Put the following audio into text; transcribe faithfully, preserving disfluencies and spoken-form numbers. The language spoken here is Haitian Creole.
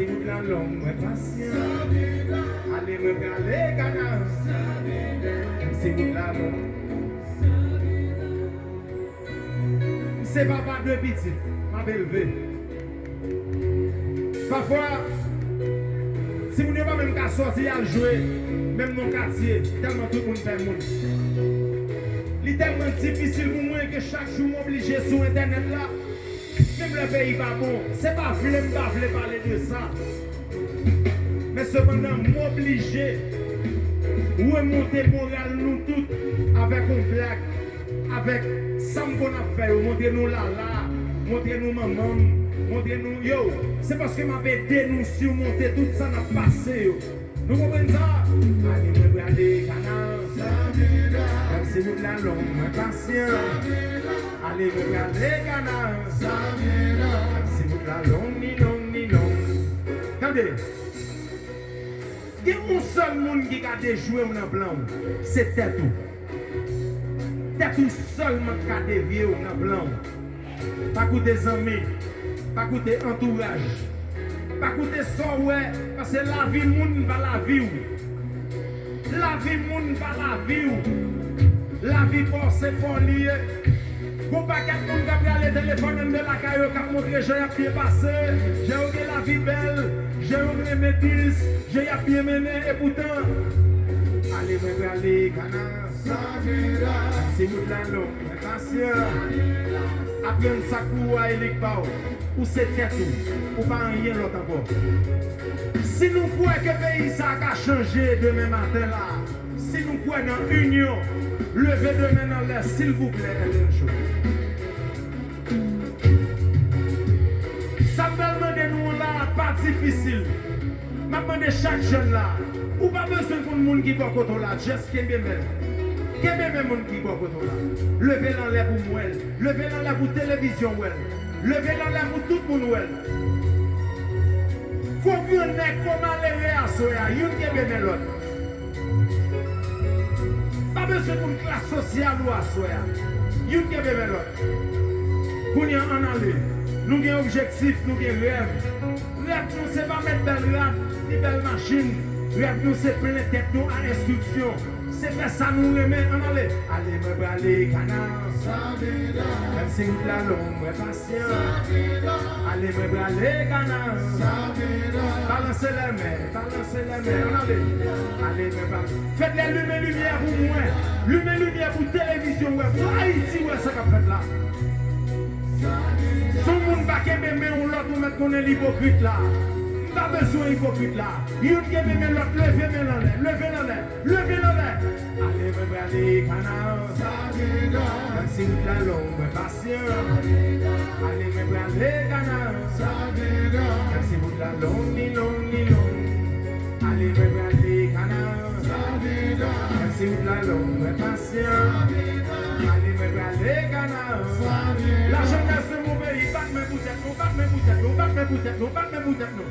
Wout la long, mwen pasyan. Ale, mwen prale Kana. Menm si wout la long. M se papa de pitit, m ap elve. Pafwa, timoun yo pa menm ka sòti al jwe, menm nan katye, tèlman tout moun fè moun. Li tèlman difisil pou mwen ke chak jou m oblije sou entènèt la, menm lè peyi pa bon. Se pa vle m pa vle pale de sa. Men sepandan, m oblije remonte moral nou tout avèk yon blag, avèk sa m konn ap fè yo, montre nou Lala, montre nou manman m, montre nou, yo, se paske m ap ede nou simonte tout sa n ap pase yo. Nou konprann sa? Ale mwen prale Kana. Menm si wout la long, mwen pasyan. Ale mwen prale Kana. Menm si wout la long, ni long, ni long. Tande. Gen yon sèl moun ki ka dejwe w nan plan w, se tèt ou. Tèt ou sèlman k ka devye w nan plan w. Pa koute zanmi, pa koute antouraj, pa koute sa w wè, paske lavi moun pa lavi w. Lavi moun pa lavi w. Lavi pa w se pa w li ye. Gon pakèt moun k ap rale telefòn anndan lakay yo, k ap montre jan y ap byen pase, jan yo gen lavi bèl, jan yo renmen dis, jan y ap byen mennen, epoutan, ale mwen prale Kana. Menm si wout la long, mwen pasyan. Aprann sa k pou ou a, e li k ba w. Ou se tèt ou, ou pa anyen lòt ankò. Si nou kwè ke peyi sa a ka chanje demen maten la, si nou kwè nan inyon, leve de men n anlè, silvouplè, L N Show. Sa m pral mande nou an la a pa difisil. M ap mande chak jèn la, ou pa bezwen konn moun ki bò kote w la, just kenbe men l. Kenbe men moun ki bò kote w la. Leve l anlè pou m wè l. Leve l anlè pou televizyon wè l. Leve l anlè pou tout moun wè l. Ko grannèg, ko malere aswè a, youn kenbe men lòt. Pa bezwen konn klas sosyal ou aswè a. Youn kenbe men lòt. Kounye a, ann ale. Nou gen objektif, nou gen rèv. Rèv nou se pa mèt bèl rad, ni bèl machin. Rèv nou se plen tèt nou a enstriksyon. Se fè sa nou renmen, ann ale. Ale mwen prale Kana. Menm si wout la long, mwen pasyan. Ale mwen prale Kana. Balanse lèmen, balanse lèmen, ann ale. Ale mwen prale. Fèt lè limen limyè pou mwen. Limen limyè pou televizyon wè, pou Ayiti wè sa k ap fèt la. Si yon moun pa kenbe men yon lòt, ou mèt konnen l ipokrit la. M pa bezwen ipokrit la. Youn kenbe men lòt, leve men l anlè, leve l anlè, leve l anlè. Ale mwen prale Kana. Menm si wout la long, mwen pasyan. Ale mwen prale Kana. Menm si wout la long, li long, li long. Ale mwen prale Kana. Menm si wout la long, mwen pasyan. Ale mwen prale Kana. Lajenès de mon peyi, bat men pou tèt nou, bat men pou tèt nou, bat men pou tèt nou, bat men pou tèt nou.